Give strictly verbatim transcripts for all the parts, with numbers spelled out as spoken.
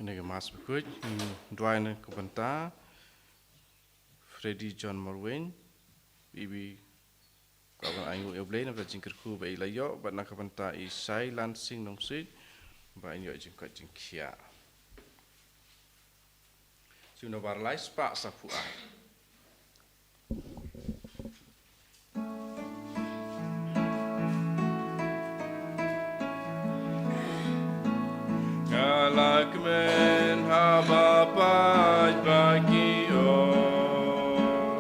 Ngi Mass Bakhuid, ngi duwai na ka bynta Freddy John Marwein, iba kwah ban ainguh ïa U Blei na ka jingkyrkhu ba i la ïoh, bad na ka bynta i Shai Lansing Nongsiej, ba in ïoh jingkoit jingkhiah. Shu na bar lai spah sa phuh ar. Nga la kmen haba paid ba ki ong.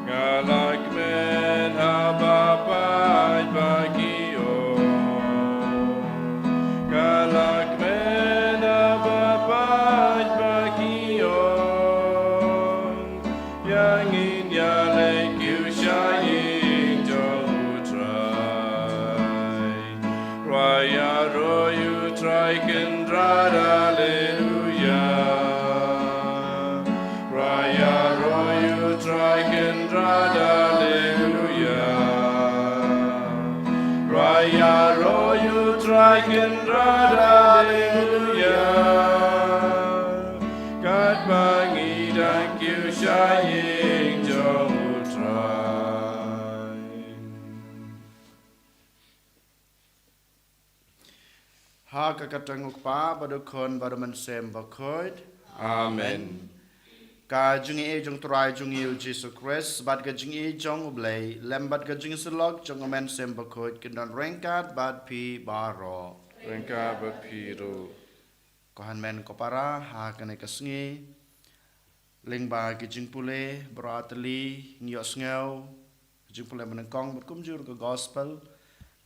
Nga la kmen haba paid ba ki ong. Nga la kmen haba paid ba ki ong. Ïa ngin ïaleh kiew sha ïing jong U Trai. Rwai ïaroh ïa U Trai Kynrad, Alleluia. Rwai ïaroh ïa U Trai Kynrad, Alleluia. Rwai ïaroh ïa U Trai Kynrad, Alleluia. Katba ngi dang kiew sha ïing jong U Trai. Ha ka kyrteng U Kpa bad U Khun bad U Mynsiem Bakhuid. Amen. Ka jingïeit jong U Trai jong ngi U Jisu Khrist bad ka jingïeit jong U Blei lem bad ka jingïasyllok jong U Mynsiem Bakhuid kin don ryngkat bad phi baroh. Ryngkat bad phi ruh. Ko hynmen ko para, ha kane ka sngi, lyngba ki jingpule baroh tylli, ngi ïohsngew ka jingpule ba nyngkong bad kumjuh ka gospel,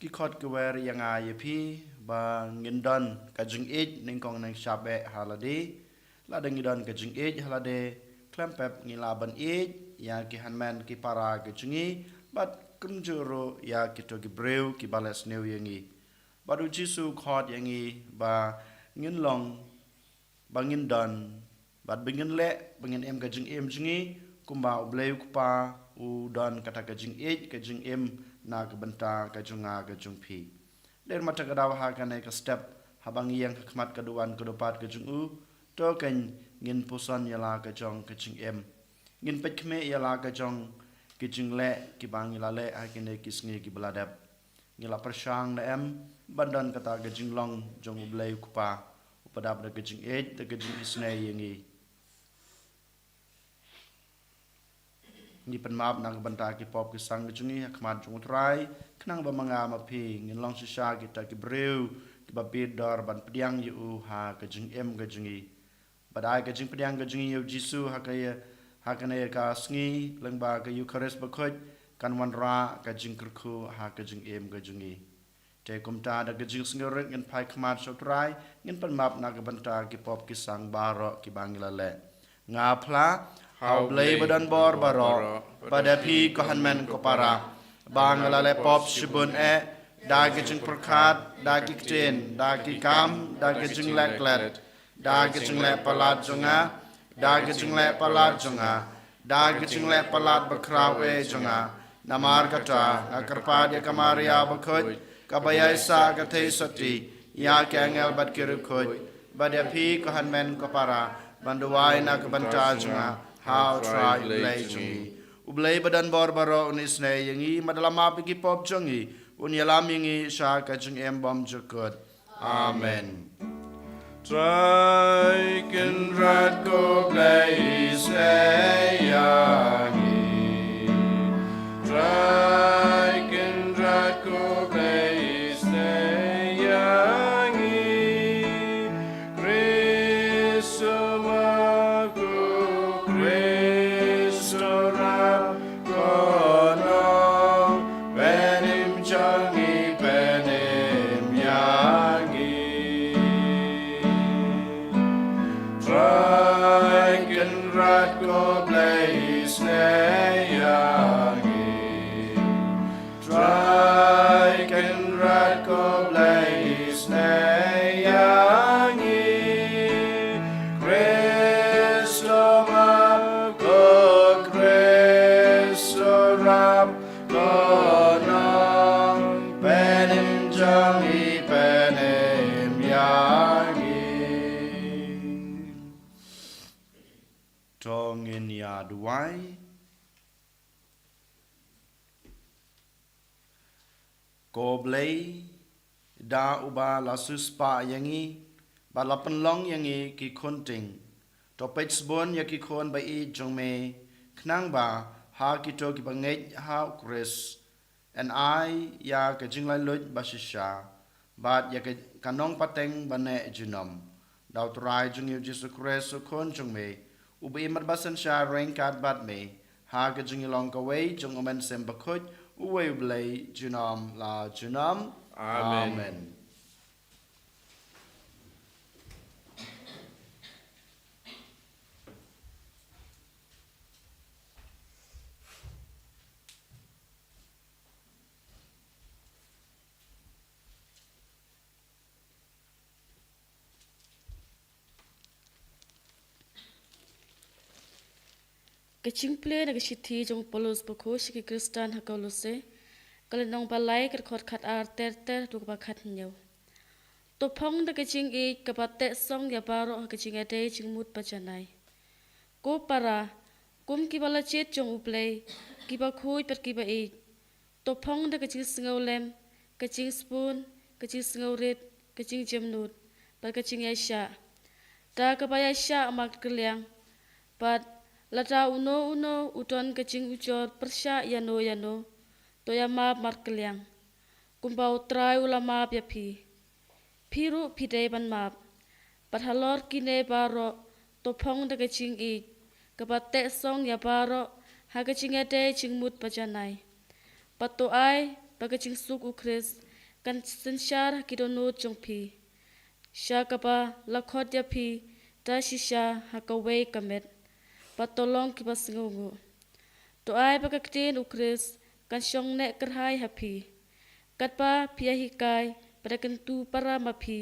ki khot ki wer ïa nga ïa phi ba ngin don ka jingïeit nyngkong nyngshap eh ha lade. Lada ngi don ka jingïeit ha lade, khlem pep ngi lah ban ïeit ïa ki hynmen ki para ki jong ngi bad kumjuh ruh ïa kito ki briew kiba leh sniew ïa ngi. Bad U Jisu u khot ïa ngi ba ngin long, ba ngin don, bad ba ngin leh, ba ngin im ka jingim jong ngi kumba U Blei U Kpa u don kata ka jingïeit, ka jingim na ka bynta ka jong nga ka jong phi. Dei ma kata ka daw ha kane ka step, haba ngi ïeng ha khmat ka duwan ka dupat ka jong u, to kan ngin puson ïa la ka jong ka jingim. Ngin peit khmih ïa la ka jong ki jingleh kiba ngi la leh ha kine ki sngi kiba la dep. Ngi la pyrshang ne em ban don kata ka jinglong jong U Blei U Kpa, uba dap da ka jingïeit, da ka jingisynei ïa ngi. Ngi pynmap na ka bynta ki pop ki sang ki jong ngi ha khmat jong U Trai, khnang ba ma nga ma phi ngin long shisha kita ki briew kiba bit dor ban pdiang ïa u ha ka jingim ka jong ngi. Bad ai ka jingpdiang ka jong ngi ïa U Jisu ha ka ïa, ha kane ka sngi, lyngba ka Eukharist bakhuid, kan wanrah ka jingkyrkhu ha ka jingim ka jong ngi. Te kumta da ka jingsngewrit ngin phai khmat sha U Trai, ngin pynmap na ka bynta ki pop ki sang baroh kiba ngi la leh. Nga phla ha U Blei ba don bor baroh, bad ïa phi ko hynmen ko para, ba nga la leh pop shibun eh, da ka jingpyrkhat, da ki ktien, da ki kam, da ka jingleh klet, da ka jingleh palat jong nga, da ka jingleh palat jong nga, da ka jingleh palat bakhraw eh jong nga. Namar kata, nga kyrpad ïa ka Maria bakhuid, kaba ïaisah ka theisotti, ïa ki angel bad ki riewkhuid, bad ïa phi ko hynmen ko para, ban duwai na ka bynta jong nga ha U Trai U Blei jong ngi. U Blei ba don bor baroh un isynei ïa ngi, bad la map ïa ki pop jong ngi, un ïalam ïa ngi sha ka jingim bymjukut. Amen. Trai Kynrad ko Blei isynei ïa ngi. Trai Kynrad ko Blei isynei ïa ngi. Khrist u map, ko Khrist u rap, ko nongpynim jong ngi, pynim ïa ngi. Trai Kynrad ko Blei isynei ïa ngi. Trai Kynrad ko Blei isynei ïa ngi. Khrist u map, ko Khrist u rap, ko nongpynim jong ngi, pynim ïa ngi. Ko Blei, da uba la siewspah ïa ngi, bad la pynlong ïa ngi ki khun tieng. To peit sbun ïa ki khun ba ïeit jong me, khnang ba, ha kito kiba ngeit ha u Khrist, yn ai ïa ka jinglaitluid ba shisha, bad ïa ka, ka nongpateng ba neh junom. Da u Trai jong ngi u Jisu Khrist u Khun jong me, uba im bad ba synshar ryngkat bad me, ha ka jingïalong kawei jong u Mynsiem Bakhuid, uwei u Blei, junom la junom. Amen. Amen. Ka jingpule na ka shithi jong u Paulus bakhuid sha ki Khristan ha Kolose, ka lynnong ba lai, ka dkhot khat ar ter ter haduh kaba khat hynñiew. To phong da ka jingïeit kaba teh song ïa baroh ha ka jingïadei jingmut ba janai. Ko para, kum kiba la jied jong U Blei, kiba khuid bad kiba ïeit, to phong da ka jingsngewlem, ka jingsbun, ka jingsngewrit, ka jingjemnud, bad ka jingïaishah. Da kaba ïaishah markylliang, bad lada uno uno u don ka jingujor pyrshah ïano ïano, to ïamap markylliang. Kumba U Trai u la map ïa phi, phi ruh phi dei ban map. Bad halor kine baroh, to phong da ka jingïeit, kaba teh song ïa baroh, ha ka jingïadei jingmut ba janai. Bad to ai ba ka jingsuk U Khrist kan synshar ha ki dohnud jong phi, sha kaba la khot ïa phi da shisha ha kawei ka met. Bad to long kiba sngewnguh. To ai ba ka ktien U Khrist kan shong neh kyrhai ha phi. Katba phi ïahikai bad ïakyntu para ma phi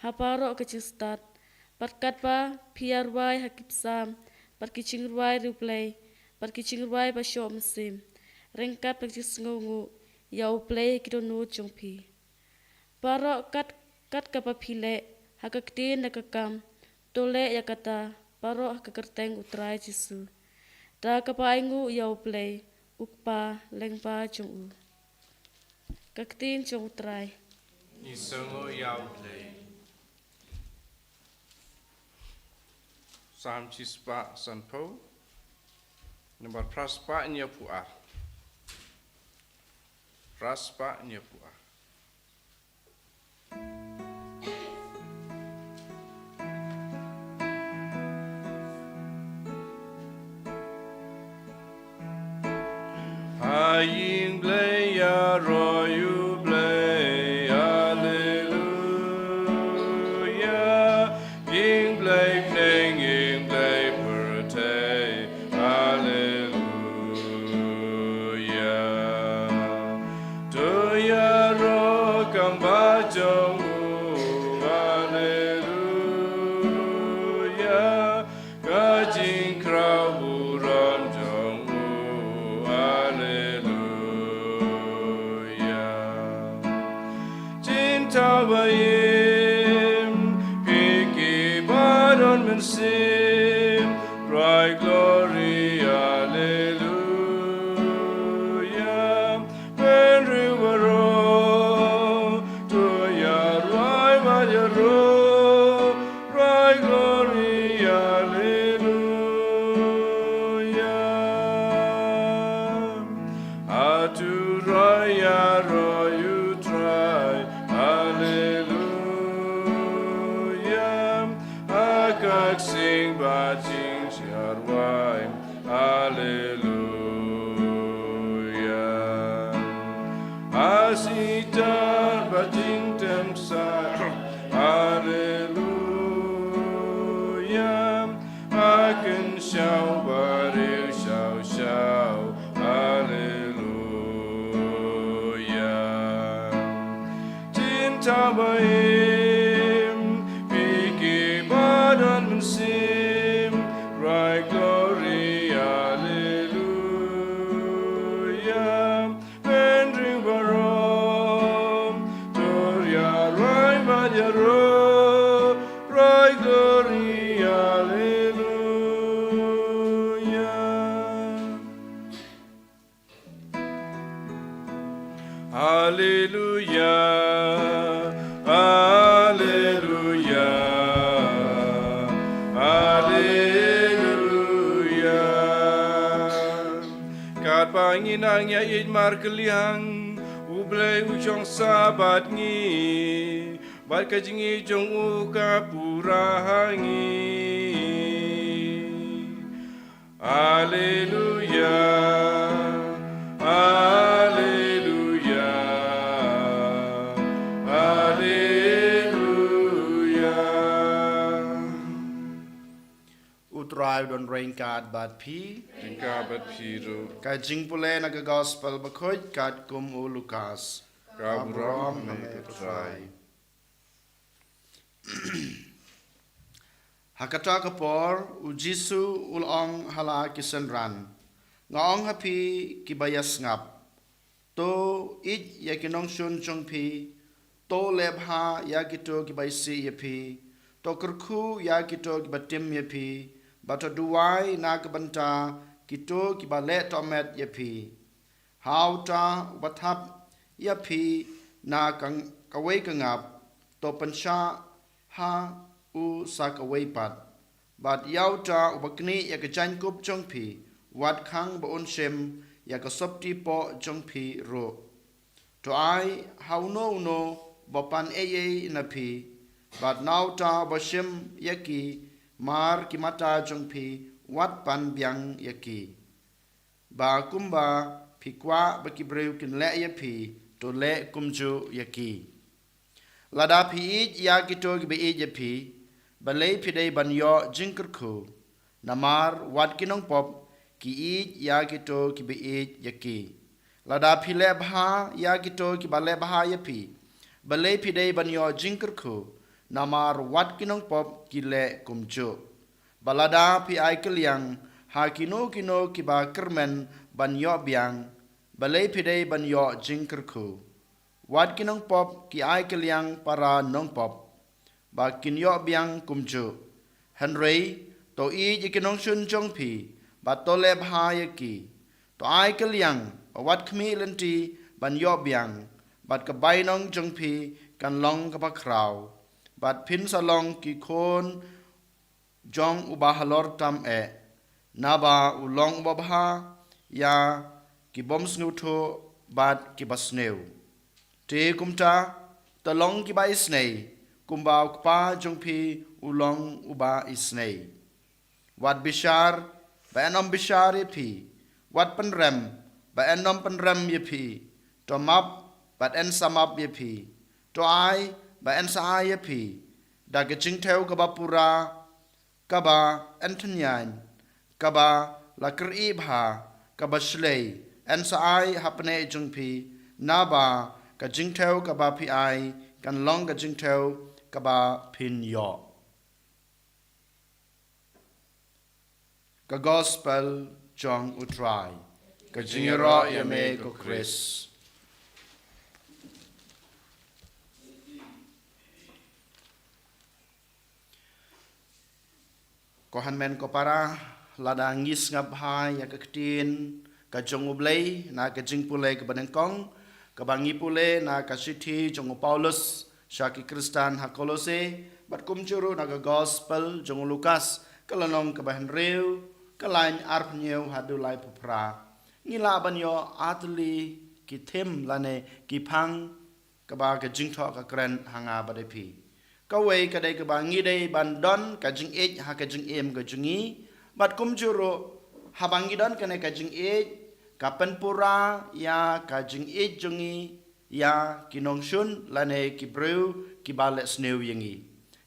ha baroh ka jingstad, bad katba phi ïarwai ha ki psalm bad ki jingrwai riewblei bad ki jingrwai ba shoh mynsiem, ryngkat bad ka jingsngewnguh ïa U Blei ha ki dohnud jong phi. Baroh kat, kat kaba phi leh, ha ka ktien ne ka kam, to leh ïa kata baroh ha ka kyrteng U Trai Jisu, da kaba ainguh ïa U Blei U Kpa lyngba jong u. Ka ktien jong U Trai. Ngi sngewnguh ïa U Blei. Salm shispah sanphew, nambar phraspah hynñiewphew ar. Phraspah hynñiewphew ar. Ha ïing Blei ïaroh ïa U Blei, Alleluia. Ïing Blei bneng, ïing Blei pyrthei, Alleluia. To ïaroh kam ba jong u, Alleluia. Ka jingkraw burom jong u, Alleluia. Jingthaw ba im, phi kiba don mynsiem, rwai glory, Alleluia. Bynriew baroh, to ïarwai bad ïaroh, rwai glory, Alleluia. Hato rwai ïaroh ïa U Trai, Alleluia. Ha ka ksing bad jingshitrwai, Alleluia. Ha sitar bad jingtem sah, Alleluia. Ha kynshaw bad riewshaw shaw, Alleluia. Jingthaw ba im, phi kiba don mynsiem, rwai glory, Alleluia. Bynriew baroh, to ïarwai bad ïaroh, rwai glory, Alleluia. Haleluya, haleluya, haleluya. Katba ngi nang ïa ïeit markylliang, U Blei u shong sah bad ngi, bad ka jingïeit jong u ka pura ha ngi. Haleluya, haleluya, haleluya. U Trai u don ryngkat bad phi. Ryngkat bad phi ruh. Ka jingpule na ka Gospel Bakhuid katkum u Lukas. Ka burom ha me, U Trai. Ha kata ka por, U Jisu u la ong ha la ki synran, nga ong ha phi kiba ïa sngap, to ïeit ïa ki nongshun jong phi, to leh bha ïa kito kiba isih ïa phi, to kyrkhu ïa kito kiba tim ïa phi, bad to duwai na ka bynta kito kiba leh tohmet ïa phi. Ha uta uba thap ïa phi na ka, kawei ka ngap, to pynshah ha u sa kawei pat. Bad ïa uta uba knieh ïa ka jaiñkup jong phi, wat khang ba un shim ïa ka sopti poh jong phi ruh. To ai ha uno uno uba pan ei ei na phi, bad na uta uba shim ïa ki mar ki mata jong phi, wat pan biang ïa ki. Ba kumba phi kwah ba ki briew kin leh ïa phi, to leh kumjuh ïa ki. Lada phi ïeit ïa kito kiba ïeit ïa phi, balei phi dei ban ïoh jingkyrkhu? Namar wat ki nongpop ki ïeit ïa kito kiba ïeit ïa ki. Lada phi leh bha ïa kito kiba leh bha ïa phi, balei phi dei ban ïoh jingkyrkhu? Namar wat ki nongpop ki leh kumjuh. Ba lada phi ai kylliang ha kino kino kiba kyrmen ban ïoh biang, balei phi dei ban ïoh jingkyrkhu? Wat ki nongpop ki ai kylliang para nongpop, ba kin ïoh biang kumjuh. Hynrei to ïeit ïa ki nongshun jong phi, bad to leh bha ïa ki. To ai kylliang ba wat khmih lynti ban ïoh biang, bad ka bainong jong phi kan long kaba khraw. Bad phin sa long ki khun jong uba halor tam eh, naba u long uba bha ïa ki bym sngewthuh bad kiba sniew. Te kumta, to long kiba isnei, kumba u Kpa jong phi u long uba isnei. Wat bishar, ba yn ym bishar ïa phi. Wat pynrem, ba yn ym pynrem ïa phi. To map, bad yn sa map ïa phi. To ai, ba yn sa ai ïa phi. Da ka jingthew kaba pura, kaba yn thynniain, kaba la kyrieh bha, kaba shlei, yn sa ai ha pneh jong phi, naba ka jingthew kaba phi ai kan long ka jingthew kaba phin ïoh. Ka Gospel jong U Trai. Ka jingïaroh ïa me ko Khrist. Ko hynmen ko para, lada ngi sngap bha ïa ka ktien ka jong U Blei na ka jingpule kaba nyngkong, kaba ngi pule na ka shithi jong u Paulus sha ki Khristan ha Kolose, bad kumjuh ruh na ka Gospel jong u Lukas, ka lynnong kaba hynriew, ka lain arphew hynñiew haduh laiphew phra. Ngi lah ban ïoh artylli ki thim lane ki phang kaba ka jingthoh ka kren ha nga bad ïa phi. Kawei ka dei kaba ngi dei ban don ka jingïeit ha ka jingim ka jong ngi, bad kumjuh ruh haba ngi don kane ka jingïeit, ka pynpura ïa ka jingïeit jong ngi ïa ki nongshun lane ki briew kiba leh sniew ïa ngi.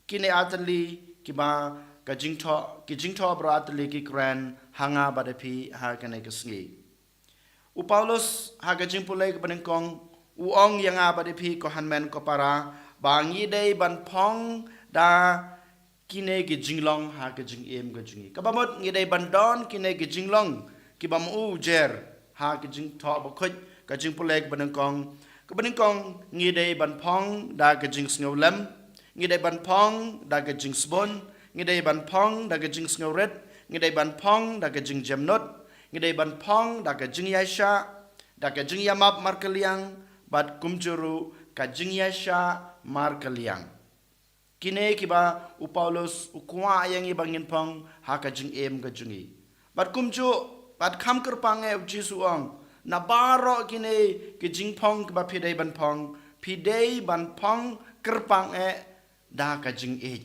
Kine artylli kiba ka jingthoh, ki jingthoh baroh artylli ki kren ha nga bad ïa phi ha kane ka sngi. U Paulus ha ka jingpule kaba nyngkong u ong ïa nga bad ïa phi ko hynmen ko para, ba ngi dei ban phong da kine ki jinglong ha ka jingim ka jong ngi. Kaba mut ngi dei ban don kine ki jinglong kiba ma u jer ha ka jingthoh bakhuid ka jingpule kaba nyngkong. Kaba nyngkong ngi dei ban phong da ka jingsngewlem, ngi dei ban phong da ka jingsbun, ngi dei ban phong da ka jingsngewrit, ngi dei ban phong da ka jingjemnud, ngi dei ban phong da ka jingïaishah, da ka jingïamap markylliang, bad kumjuh ruh ka jingïaishah markylliang. Kine kiba u Paulus u kwah ïa ngi ba ngin phong ha ka jingim ka jong ngi. Bad kumjuh, bad kham kyrpang eh, u Jisu u ong, na baroh kine ki jingphong kiba phi dei ban phong, phi dei ban phong kyrpang eh da ka jingïeit.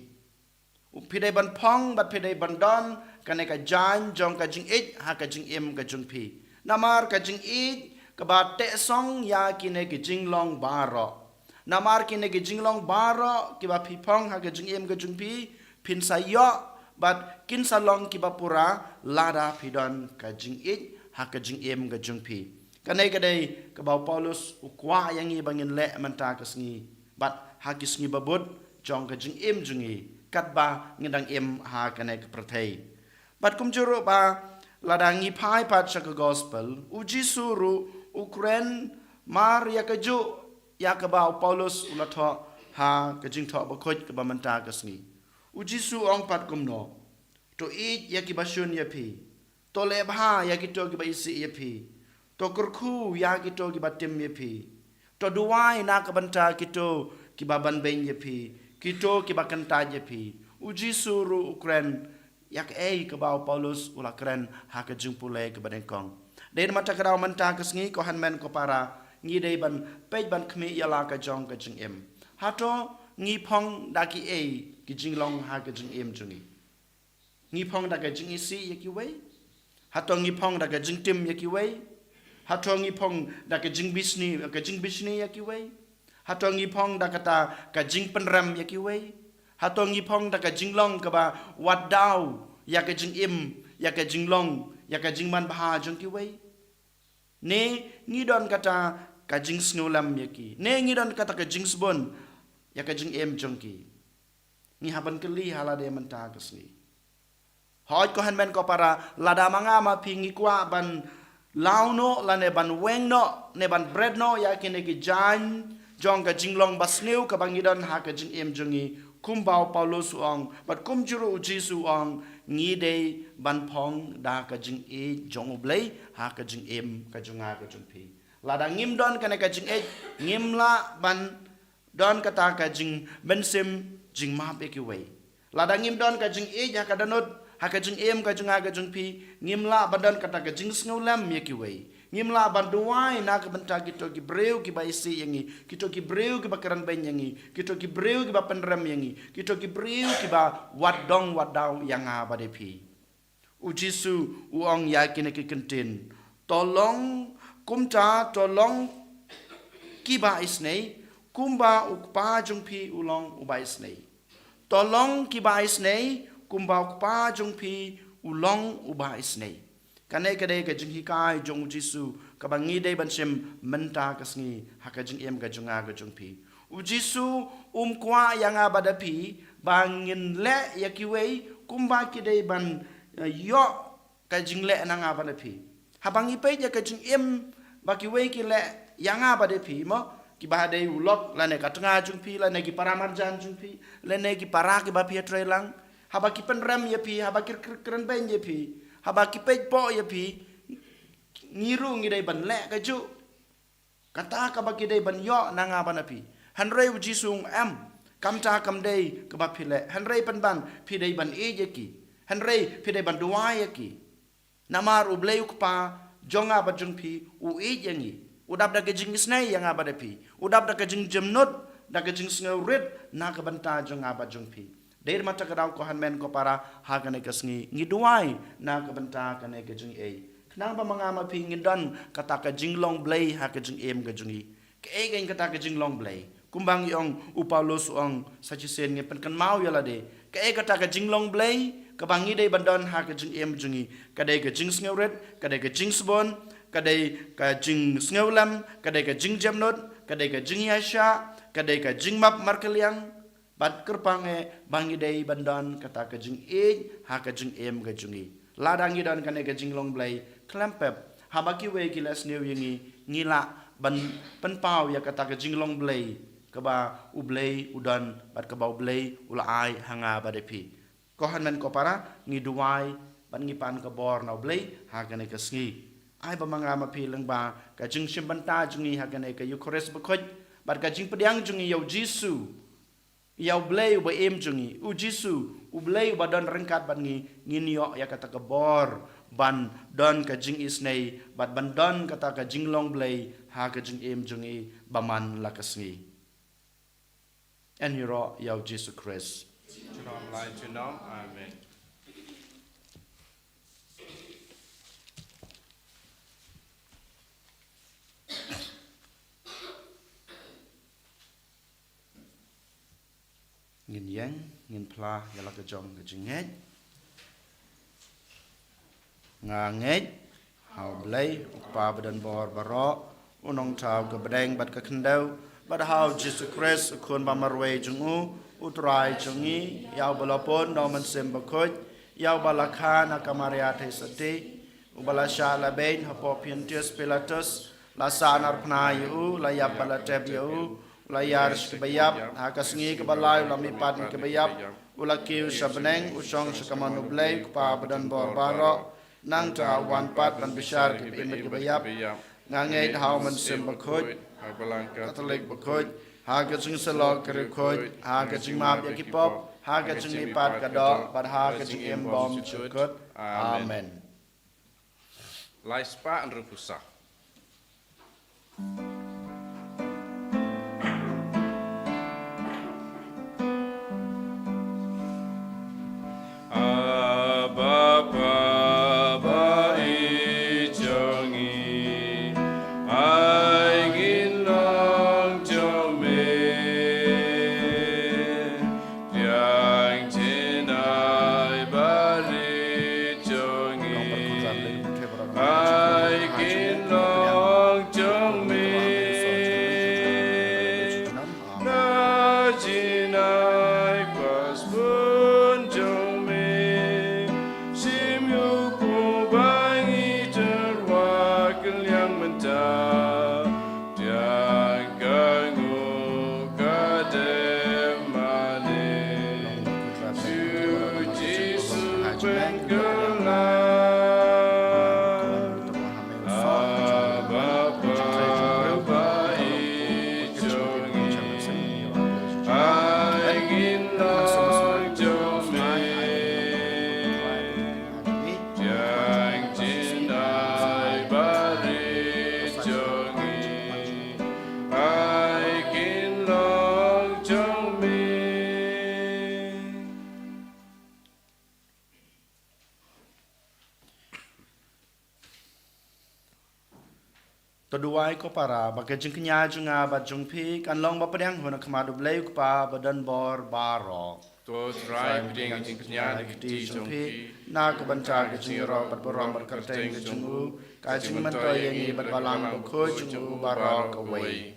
Phi dei ban phong bad phi dei ban don kane ka jaiñ jong ka jingïeit ha ka jingim ka jong phi. Namar ka jingïeit kaba tehsong ïa kine ki jinglong baroh. Namar kine ki jinglong baroh kiba phi phong ha ka jingim ka jong phi, phin sa ïoh bad kin sa long kiba pura lada phi don ka jingïeit ha ka jingim ka jong phi. Kane ka dei kaba u Paulus u kwah ïa ngi ba ngin leh mynta ka sngi bad ha ki sngi ba bud jong ka jingim jong ngi katba ngi dang im ha kane ka pyrthei. Bad kumjuh ruh ba lada ngi phai pat sha ka gospel, u Jisu ruh u kren mar ïa kajuh ïa kaba u Paulus u la thoh ha ka jingthoh bakhuid kaba mynta ka sngi. U Jisu u ong pat kumno: To ïeit ïa kiba shun ïa phi. To leh bha ïa kito kiba isih ïa phi. To kyrkhu ïa kito kiba tim ïa phi. To duwai na ka bynta kito kiba banbeiñ ïa phi, kito kiba kyntait ïa phi. U Jisu ruh u kren ïa kaei kaba u Paulus u la kren ha ka jingpule kaba nyngkong. Dei namar kata ka daw mynta ka sngi, ko hynmen ko para, ngi dei ban peit ban khmih ïa la ka jong ka jingim. Hato ngi phong da kiei ki jinglong ha ka jingim jong ngi? Ngi phong da ka jingisih ïa kiwei? Hato ngi phong da ka jingtim ïa kiwei? Hato ngi phong da ka jingbishni, ka jingbishni ïa kiwei? Hato ngi phong da kata ka jingpynrem ïa kiwei? Hato ngi phong da ka jinglong kaba wad daw ïa ka jingim, ïa ka jinglong, ïa ka jingmanbha jong kiwei? Ne ngi don kata ka jingsngewlem ïa ki? Ne ngi don kata ka jingsbun ïa ka jingim jong ki? Ngi hap ban kylli ha lade mynta ka sngi. Hooid ko hynmen ko para, lada ma nga ma phi ngi kwah ban law noh lane ban weng noh ne ban bret noh ïa kine ki jaiñ jong ka jinglong basniew kaba ngi don ha ka jingim jong ngi, kumba u Paulus u ong bad kumjuh ruh u Jisu u ong, ngi dei ban phong da ka jingïeit jong U Blei ha ka jingim ka jong nga ka jong phi. Lada ngim don kane ka jingïeit, ngim lah ban don kata ka jingmynsiem jingmap ïa kiwei. Lada ngim don ka jingïeit ha ka dohnud, ha ka jingim ka jong nga ka jong phi, ngim lah ban don kata ka jingsngewlem ïa kiwei. Ngim lah ban duwai na ka bynta kito ki briew kiba isih ïa ngi, kito ki briew kiba kren beiñ ïa ngi, kito ki briew kiba pynrem ïa ngi, kito ki briew kiba wad dong wad daw ïa nga bad ïa phi. U Jisu u ong ïa kine ki kyntien: To long kumta, to long kiba isynei, kumba U Kpa jong phi u long uba isynei. To long kiba isynei, kumba U Kpa jong phi u long uba isynei. Kane ka dei ka jinghikai jong u Jisu kaba ngi dei ban shim mynta ka sngi ha ka jingim ka jong nga ka jong phi. U Jisu um kwah ïa nga bad ïa phi ba ngin leh ïa kiwei kumba ki dei ban, eh, ïoh ka jingleh na nga bad ïa phi. Haba ngi peit ïa ka jingim ba kiwei ki leh ïa nga bad ïa phi mo, kiba dei u lok lane ka tnga jong phi lane ki para marjan jong phi lane ki para kiba phi ïatrei lang, haba ki pynrem ïa phi, haba ki kren beiñ ïa phi, haba ki peit poh ïa phi, ngi ruh ngi dei ban leh kajuh kata kaba ki dei ban ïoh na nga bad na phi. Hynrei u Jisu u ong em, kamta kam dei kaba phi leh. Hynrei pynban phi dei ban ïeit ïa ki. Hynrei phi dei ban duwai ïa ki. Namar U Blei U Kpa jong nga bad jong phi u ïeit ïa ngi. U dap da ka jingisynei ïa nga bad ïa phi. U dap da ka jingjemnud, da ka jingsngewrit na ka bynta jong nga bad jong phi. Dei namar kata ka daw ko hynmen ko para, ha kane ka sngi ngi duwai na ka bynta kane ka jingïeit. Khnang ba ma nga ma phi ngin don kata ka jinglong Blei ha ka jingim ka jong ngi. Kaei kata ka jinglong Blei? Kumba ngi ong, u Paulus u ong, sa shisien ngin pynkynmaw ïa lade. Kaei kata ka jinglong Blei kaba ngi dei ban don ha ka jingim jong ngi? Ka dei ka jingsngewrit, ka dei ka jingsbun, ka dei ka jingsngewlem, ka dei ka jingjemnud, ka dei ka jingïaishah, ka dei ka jingmap markylliang. Bad kyrpang eh ba ngi dei ban don kata ka jingïeit ha ka jingim ka jong ngi. Lada ngi don kane ka jinglong Blei, khlem pep, haba kiwei ki leh sniew ïa ngi, ngi lah ban pynpaw ïa kata ka jinglong Blei kaba U Blei u don bad kaba U Blei u la ai ha nga bad ïa phi. Ko hynmen ko para, ngi duwai bad ngi pan ka bor na U Blei ha kane ka sngi. Ai ba ma nga ma phi lyngba ka jingshim bynta jong ngi ha kane ka Eukharist bakhuid bad ka jingpdiang jong ngi ïa u Jisu, ïa u Blei uba im jong ngi, u Jisu, u Blei uba don ryngkat bad ngi, ngin ïoh ïa kata ka bor ban don ka jingisynei bad ban don kata ka jinglong Blei ha ka jingim jong ngi ba man la ka sngi. Yn ïaroh ïa u Jisu Khrist. Junom la junom. Amen. Ngin ïeng, ngin phla ïa la ka jong ka jingngeit. Nga ngeit ha u Blei, u Kpa ba don bor baroh, u Nongthaw ka bneng bad ka khyndew, bad ha u Jisu Khrist, u Khun ba marwei jong u, u Trai jong ngi, ïa uba la pun da u Mynsiem Bakhuid, ïa uba la kha na ka Maria Theisotti, uba la shah la beiñ hapoh Pontius Pilatus, la sahnarphna ïa u, la ïap bad la tep ïa u, u la ïar sha kiba ïap, ha ka sngi kaba lai u la mihpat na kiba ïap, u la kiew sha bneng, u shong sha kamon u Blei, u Kpa ba don bor baroh, nangta u wan pat ban bishar kiba im bad kiba ïap. Nga ngeit ha u Mynsiem Bakhuid, ha ka Balang Katholik bakhuid, ha ka jingsyllok ka riewkhuid, ha ka jingmap ïa ki pop, ha ka jingmihpat ka doh, bad ha ka jingim bymjukut. Amen. Lai spah hynriewphew saw. Abba Father, ba i jong i, ai ngin long jong me. Pdiang jingim ai ba rit jong i, ai ngin long jong me. Na jingim ai ba sbun jong me. Shim ïa u khun ba ngi tyrwa kylliang mynta. Pdiang ka nguh ka dem mane. Shu Jisu pynkylla. Abba Father, ba i jong i, ai ngin long jong me. Pdiang jingim ai ba rit jong i, ai ngin long jong me. To duwai ko para ba ka jingkñia jong nga bad jong phi kan long ba pdiang hun ha khmat u Blei u Kpa ba don bor baroh. To Trai, pdiang ka jingkñia ha ki kti jong phi na ka bynta ka jingïaroh bad burom bad kyrteng ka jong u, ka jingmyntoi ïa ngi bad Balang Bakhuid jong u baroh kawei.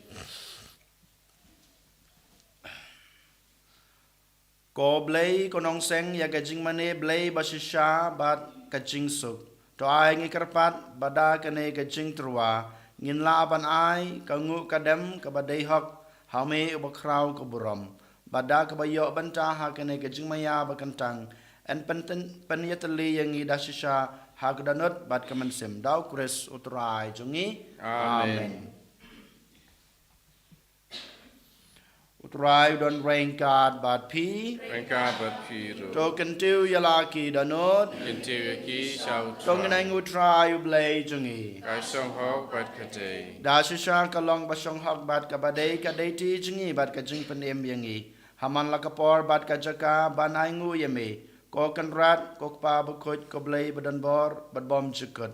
Ko Blei, ko nongseng ïa ka jingmane Blei ba shisha bad ka jingsuk. To ai ngi kyrpad ba da kane ka jingtyrwa ngin lah ban ai ka nguh ka dem kaba dei hok ha me uba khraw ka burom. Ba da kaba ïoh bynta ha kane ka jingmaïa ba kyntang, yn pynten, pynïatylli ïa ngi da shisha ha ka dohnud bad ka mynsiem. Da u Khrist u Trai jong ngi. Amen. Amen. U Trai u don ryngkat bad phi. Ryngkat bad phi ruh. To kyntiew ïa la ki dohnud. Kyntiew ïa ki sha u Trai. To ngin ainguh u Trai u Blei jong ngi. Ka shong hok bad ka dei. Da shisha ka long ba shong hok bad kaba dei, ka dei ti jong ngi bad ka jingpynim ïa ngi. Ha man la ka por bad ka jaka ban ainguh ïa me, ko Kynrad, ko Kpa Bakhuid, ko Blei ba don bor bad bymjukut.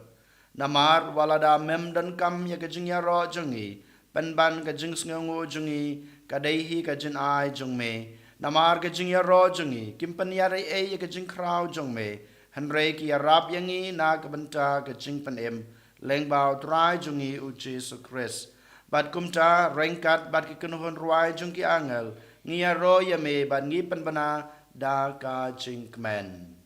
Namar wat lada mem donkam ïa ka jingïaroh jong ngi, pynban ka jingsngewnguh jong ngi ka dei hi ka jingai jong me. Namar ka jingïaroh jong ngi kim pynïaid ei ei ïa ka jingkhraw jong me, hynrei ki ïarap ïa ngi na ka bynta ka jingpynim lyngba u Trai jong ngi u Jisu Khrist. Bad kumta ryngkat bad ki kynhun rwai jong ki angel, ngi ïaroh ïa me bad ngi pynbna da ka jingkmen.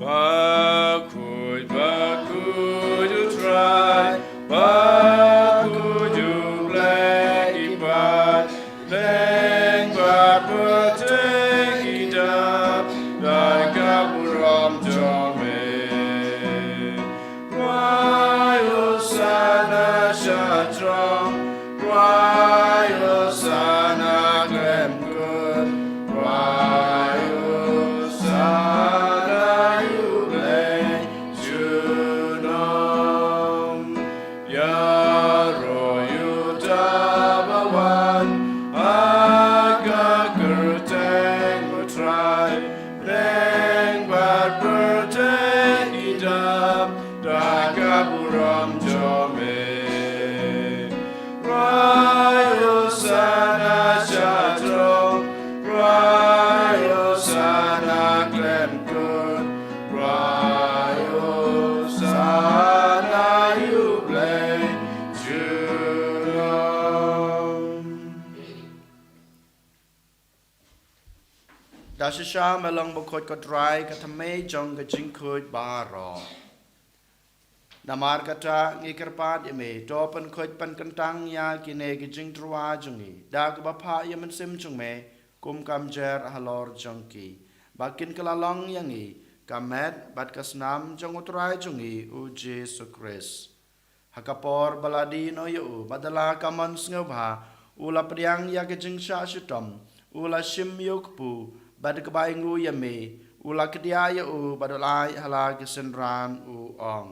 Bakhuid, bakhuid u Trai, bakhuid u Blei ki paid, kylleng bad pyrthei ki dap da ka burom jong me. Ïaroh ïa uta uba wan ha ka kyrteng U Trai, bteng bad pyrthei ki dap da ka burom jong me. Khrai Hosana sha throne, khrai Hosana khlem kut, khrai Hosana ïa U Blei junom. Da shisha me long bakhuid ko Trai, ka thymmei jong ka jingkhuid baroh. Namar kata ngi kyrpad ïa me, to pynkhuid pynkyntang ïa kine ki jingtyrwa jong ngi da kaba phah ïa u Mynsiem jong me kum ka mjer halor jong ki, ba kin kylla long ïa ngi ka met bad ka snam jong U Trai jong ngi U Jisu Khrist. Ha ka por ba la die noh ïa u bad da la ka mon sngewbha, u la pdiang ïa ka jingshah shitom, u la shim ïa u kpu, bad kaba ainguh ïa me, u la kdiah ïa u bad u la ai ha la ki synran, u ong: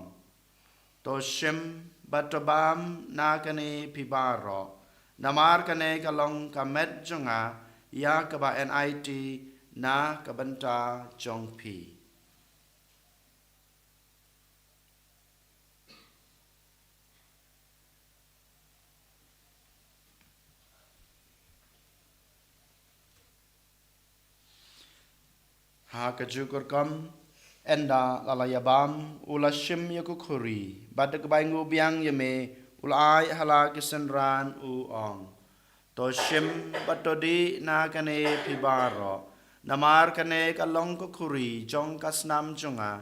To shim bad to bam na kane phi baroh, namar kane ka long ka met jong nga, ïa kaba yn aiti na ka bynta jong phi. Ha kajuh ka rukom, ynda la la ïabam, u la shim ïa ka khuri, bad da kaba ainguh biang ïa me, u la ai ha la ki synran, u ong: To shim bad to dih na kane phi baroh, namar kane ka long ka khuri jong ka snam jong nga,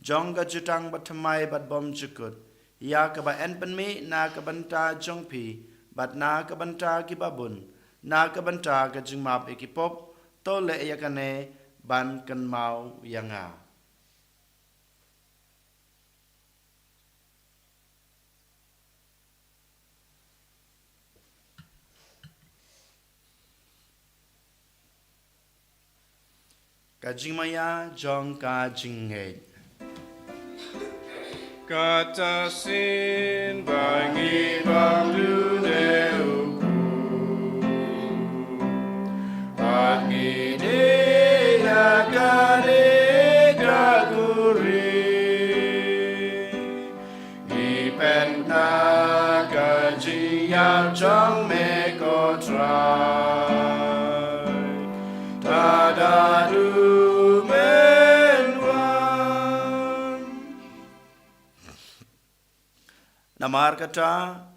jong ka jutang bathymmai bad bymjukut, ïa kaba yn pynmih na ka bynta jong phi bad na ka bynta kiba bun, na ka bynta ka jingmap ïa ki pop. To leh ïa kane ban kynmaw ïa nga. Ka jingmaïa jong ka jingngeit. Kata shisien ba ngi bam dune u kpu, ba ngi dih ïa kane ka khuri, ngi peit na ka jingïap jong me ko Trai, tad haduh men wan. Namar kata,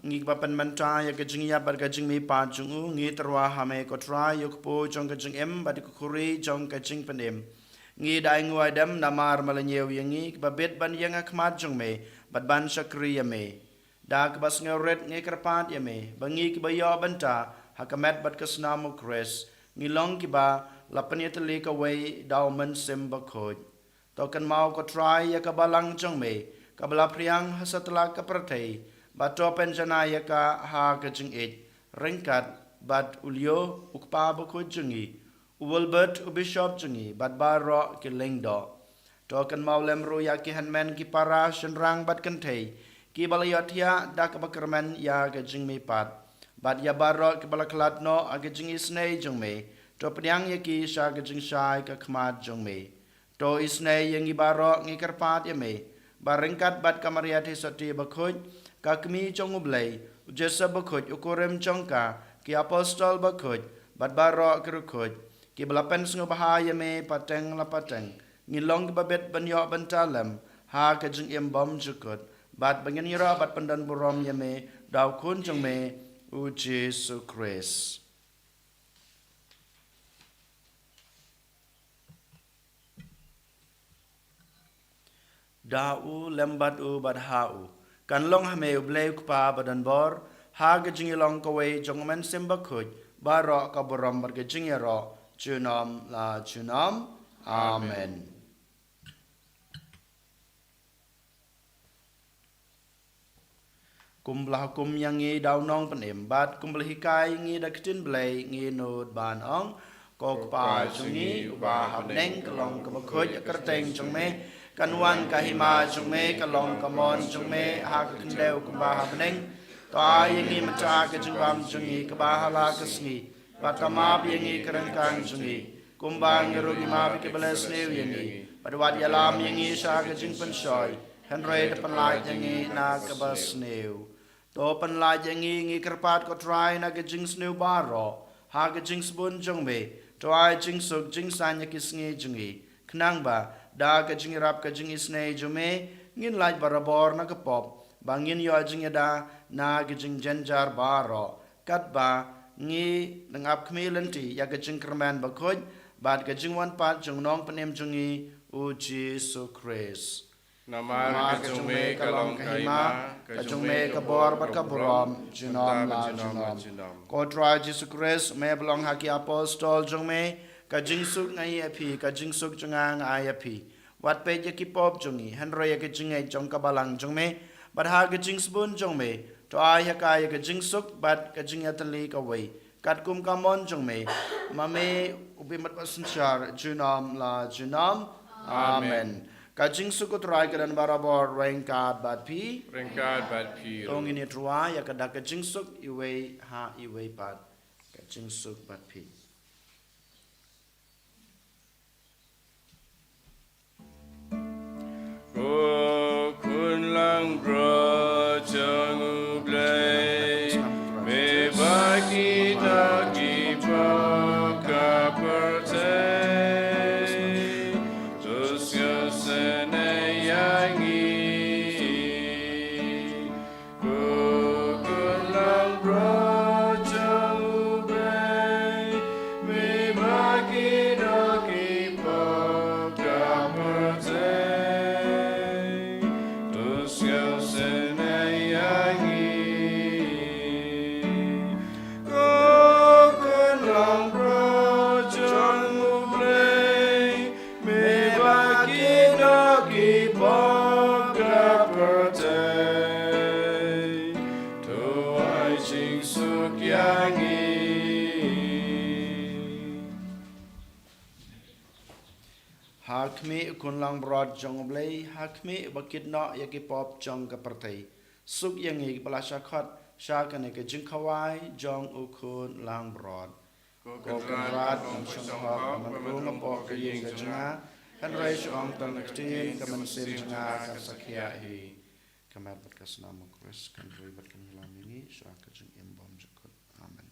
ngi kiba pynmynta ïa ka jingïap bad ka jingmihpat jong u, ngi tyrwa ha me ko Trai, ïa u kpu jong ka jingim bad ïa ka khuri jong ka jingpynim. Ngi da ainguh aidem namar me la ñiew ïa ngi kiba bit ban ïeng ha khmat jong me bad ban shakri ïa me. Da kaba sngewrit ngi kyrpad ïa me ba ngi kiba ïoh bynta ha ka met bad ka snam u Khrist, ngi long kiba la pynïatylli kawei da u Mynsiem Bakhuid. To kynmaw ko Trai ïa ka balang jong me kaba la phriang ha satlak ka pyrthei, bad to pynjanai ïa ka ha ka jingïeit, ryngkat bad u Leo u kpa bakhuid jong ngi, u Wilbert u bishop jong ngi, bad baroh ki lyngdoh. To kynmaw lem ruh ïa ki hynmen ki para shynrang bad kynthei kiba la ïohthiah da kaba kyrmen ïa ka jingmihpat, bad ïa baroh kiba la khlad noh ha ka jingisynei jong me. To pdiang ïa ki sha ka jingshai ka khmat jong me. To isynei ïa ngi baroh, ngi kyrpad ïa me ba ryngkat bad ka Maria Theisotti bakhuid, ka kmie jong u Blei, u Joseph bakhuid u kurim jong ka, ki apostol bakhuid, bad baroh ki riewkhuid kiba la pynsngewbha ïa me pateng la pateng, ngin long kiba bit ban ïoh bynta lem ha ka jingim bymjukut, bad ba ngin ïaroh bad pyndonburom ïa me da u Khun jong me, u Jisu Khrist. Da u, lem bad u, bad ha u, kan long ha me u Blei u Kpa badonbor, ha ka jingïalong kawei jong u Mynsiem Bakhuid, baroh ka burom bad ka jingïaroh junom la junom. Amen. Kumba la hukum ïa ngi da u Nongpynim, bad kumba la hikai ïa ngi da ka ktien Blei, ngi nud ban ong: Ko Kpa jong ngi uba ha bneng, ka long kaba khuid ïa ka kyrteng jong me, Kan wan ka hima jong me, ka long ka mon jong me ha ka khyndew kumba ha bneng. To ai ïa ngi mynta ka jingbam jong ngi kaba ha la ka sngi, bad to map ïa ngi ka ryngkang jong ngi, kumba ngi ruh ngi map ïa kiba la sniew ïa ngi. Bad wat ïalam ïa ngi sha ka jingpynshoi, hynrei to pynlait ïa ngi na kaba sniew. To pynlait ïa ngi, ngi kyrpad ko Trai, na ka jingsniew baroh ha ka jingsbun jong me. To ai jingsuk jingsaiñ ïa ki sngi jong ngi, khnang ba da ka jingïarap ka jingisynei jong me, ngin lait barabor na ka pop, ba ngin ïoh jingïada na ka jingjynjar baroh, katba ngi nang ap khmih lynti ïa ka jingkyrmen bakhuid bad ka jingwan pat jong u Nongpynim jong ngi, u Jisu Khrist. Namar ka jong me ka long ka hima, ka jong me ka bor bad ka burom, junom la junom. Ko Trai Jisu Khrist, me ba long ha ki apostol jong me, ka jingsuk nga ai ïa phi, ka jingsuk jong nga nga ai ïa phi. Wat peit ïa ki pop jong ngi, hynrei ïa ka jingngeit jong ka balang jong me, bad ha ka jingsbun jong me, to ai ha ka ïa ka jingsuk bad ka jingïatylli kawei, katkum ka mon jong me, ma me u bym pat synshar, junom la junom. Amen. Amen. Ka jingsuk u Trai ka don barabor ryngkat bad phi. Ryngkat bad phi. To ngin ïatyrwa ïa ka da ka jingsuk iwei ha iwei pat. Ka jingsuk bad phi. Ko khun langbrot jong U Blei, me bad kito ki pop ka pyrthei, to sngewsynei ïa ngi. Ko khun langbrot jong U Blei, me bad kito ki pop ka pyrthei, to sngewsynei ïa ngi. Ko khun langbrot jong U Blei, me bad kito ki pop ka pyrthei, to ai jingsuk ïa ngi. Ha khmih u khun langbrot jong U Blei, ha khmih uba kit noh ïa ki pop jong ka pyrthei, suk ïa ngi kiba la shah khot sha kane ka jingkhawai jong u khun langbrot. Ko Kynrad, ngam shym hok ban rung hapoh ka ïing ka jong nga, hynrei shu ong tang ka ktien, ka mynsiem jong nga kan sa khiah hi. Ka met bad ka snam u Khrist kan roi bad kan ïalam ïa ngi sha ka jingim bymjukut. Amen.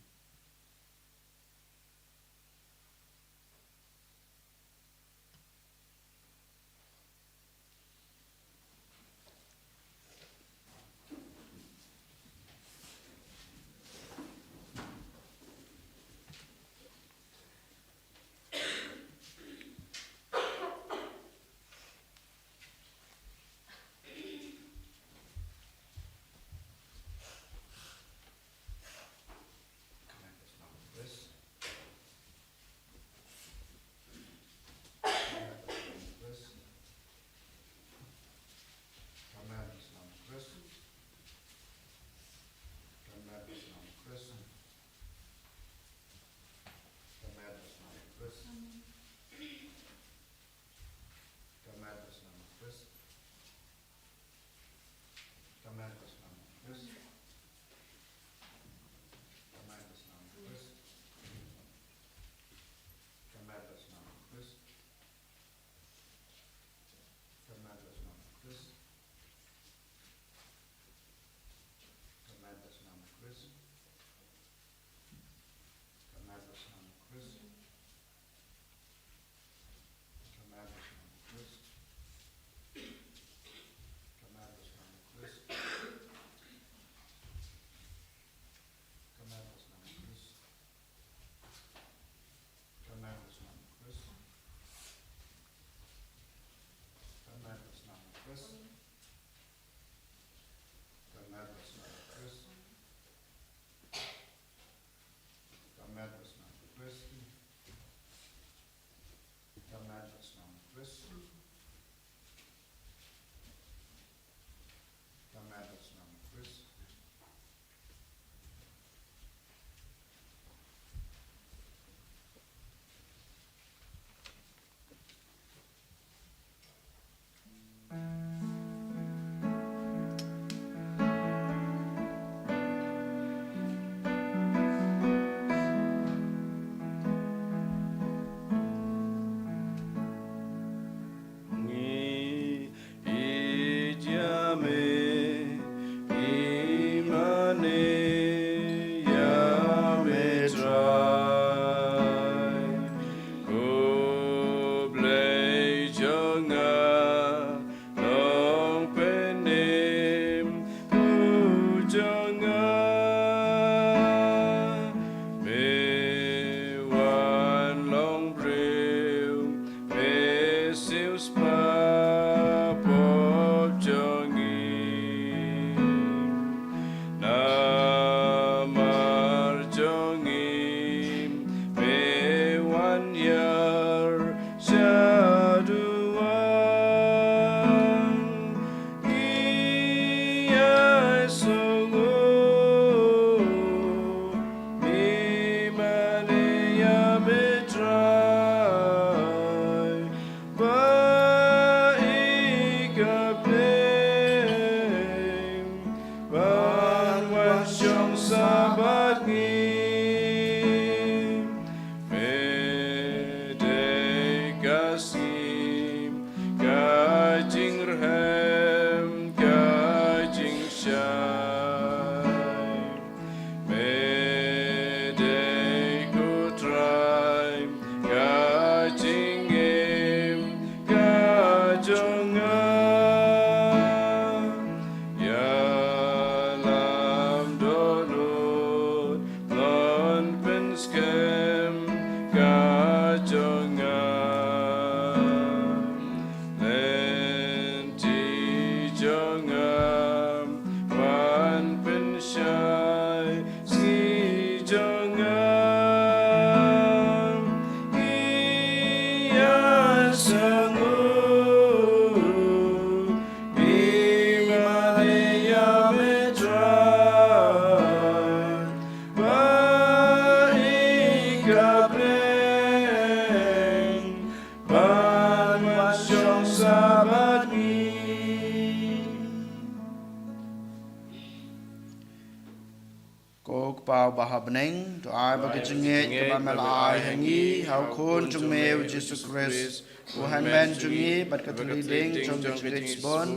Ko Kpa uba ha bneng, to ai ba ka jingngeit kaba me la ai ha ngi ha u Khun jong me u Jisu Khrist, u Hynmen jong ngi, bad ka thylli ding jong ka jingkit bun,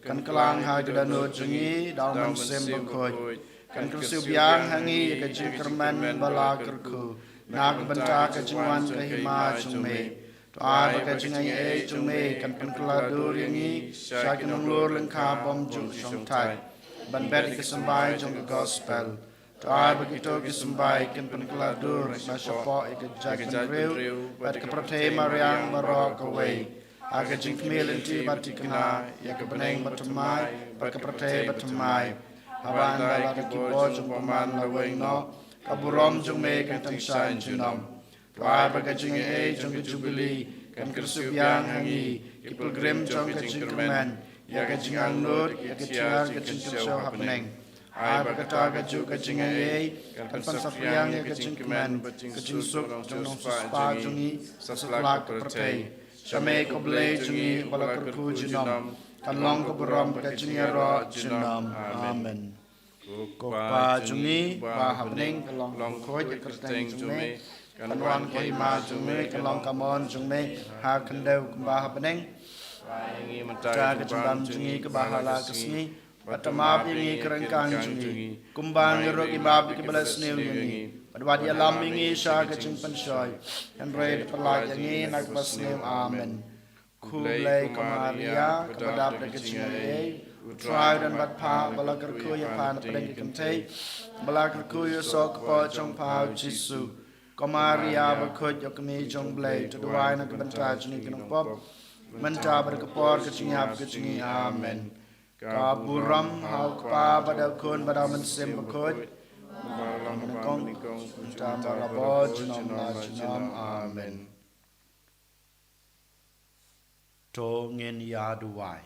kan kylla ha ki dohnud jong ngi da u Mynsiem Bakhuid, kan kyrsiew biang ha ngi ïa ka jingkyrmen ba la kyrkhu na ka bynta ka jingwan ka hima jong me. To ai ba ka jingaiei jong me kan pynkylla dur ïa ngi sha ki nonglor lyngkha bymjukshongthait, ban bet ïa ki symbai jong ka gospel. To ai ba kito ki symbai kin pynkylla dur na shapoh ïa ka jaitbynriew bad ka pyrthei mariang baroh kawei, ha ka jingkhmih lynti bad thikna ïa ka bneng bathymmai bad ka pyrthei bathymmai. Haba ynda la da ki bor jong u bymman la weng noh, ka burom jong me kan tyngshaiñ junom. To ai ba ka jingaiei jong ka Jubili kan kyrsiew biang ha ngi, ki pilgrim jong ka jingkyrmen, ïa ka jingangnud, ïa ka jingïar ka jingkynshew ha bneng. Ai ba kata kajuh ka jingaiei kan pynsaphriang ïa ka jingkmen bad ka jingsuk jong u nongsiewspah jong ngi satlak ka pyrthei. Sha me ko Blei jong ngi uba la kyrkhu junom, kan long ka burom bad ka jingïaroh junom. Amen. Ko Kpa jong ngi uba ha bneng, ka long khuid ïa ka kyrteng jong me, kan wan ka hima jong me, kan long ka mon jong me ha khyndew kumba ha bneng. Ai ïa ngi mynta ka jingbam jong ngi kaba ha la ka sngi, bad to map ïa ngi ka ryngkang jong ngi, kumba ngi ruh ngi map ïa kiba la sniew ïa ngi, bad wat ïalam ïa ngi sha ka jingpynshoi, hynrei to pyllait ïa ngi na kaba sniew. Amen. Khublei ko Maria, kaba dap da ka jingaiei, u Trai u don bad pha, ba la kyrkhu ïa pha na pdeng ki kynthei, ba la kyrkhu ïa u soh kpoh jong pha u Jisu. Ko Maria bakhuid, ïa ka kmie jong u Blei, to duwai na ka bynta jong ngi ki nongpop, mynta bad ha ka por ka jingïap ka jong ngi. Amen. Ka burom ha u Kpa bad ha u Khun bad ha u Mynsiem Bakhuid, mynta bad ha ka por ka jingïap ka jong ngi. Amen. To ngin ïa duwai.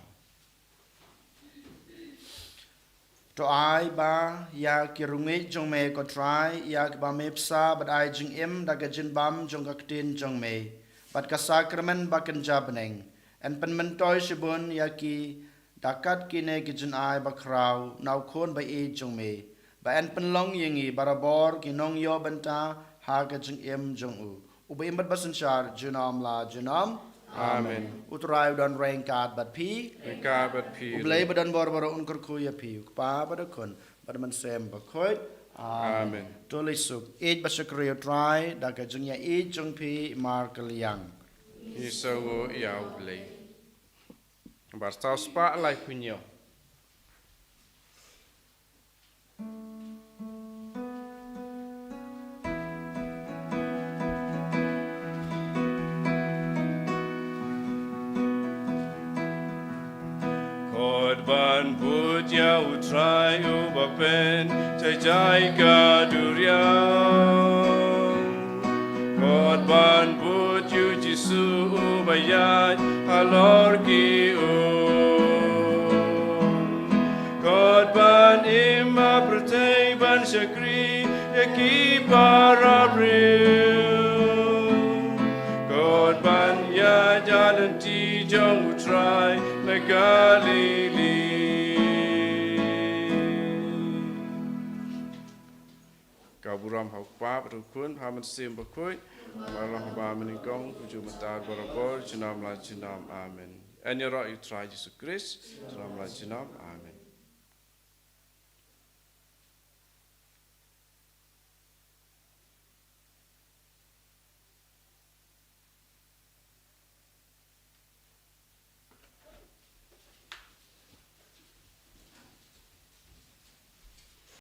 To ai ba ïa ki ryngiej jong me ko Trai, ïa kiba me bsa bad ai jingim da ka jingbam jong ka ktien jong me bad ka sakramen ba kynja bneng, yn pynmyntoi shibun ïa ki da kat kine ki jingai bakhraw na u Khun ba ïeit jong me, ba yn pynlong ïa ngi barabor ki nongïoh bynta ha ka jingim jong u, uba im bad ba synshar junom la junom. Amen. U Trai u don ryngkat bad phi. Ryngkat bad phi. U Blei ba don bor baroh un kyrkhu ïa phi, u Kpa bad u Khun bad u Mynsiem Bakhuid. Amen. To leit suk, ïeit bad shakri ïa u Trai da ka jingïaieit jong phi markylliang. Ngin sa ïoh ïa u Blei. Bar saw spah laiphew hynñiew. Khot ban bud ïa u Trai uba pynjai jai ka duriaw. Khot ban bud ïa u Jisu uba ïaid halor ki um. Khot ban im ha pyrthei ban shakri ïa ki para briew. Khot ban ïaid ha lynti jong u Trai na Galili. Ka burom ha u Kpa bad u Khun bad u Mynsiem Bakhuid, kumba la long ha ba mynnyngkong, kumjuh mynta, barabor, junom la junom. Amen. Yn ïaroh ïa u Trai Jisu Khrist junom la junom. Amen.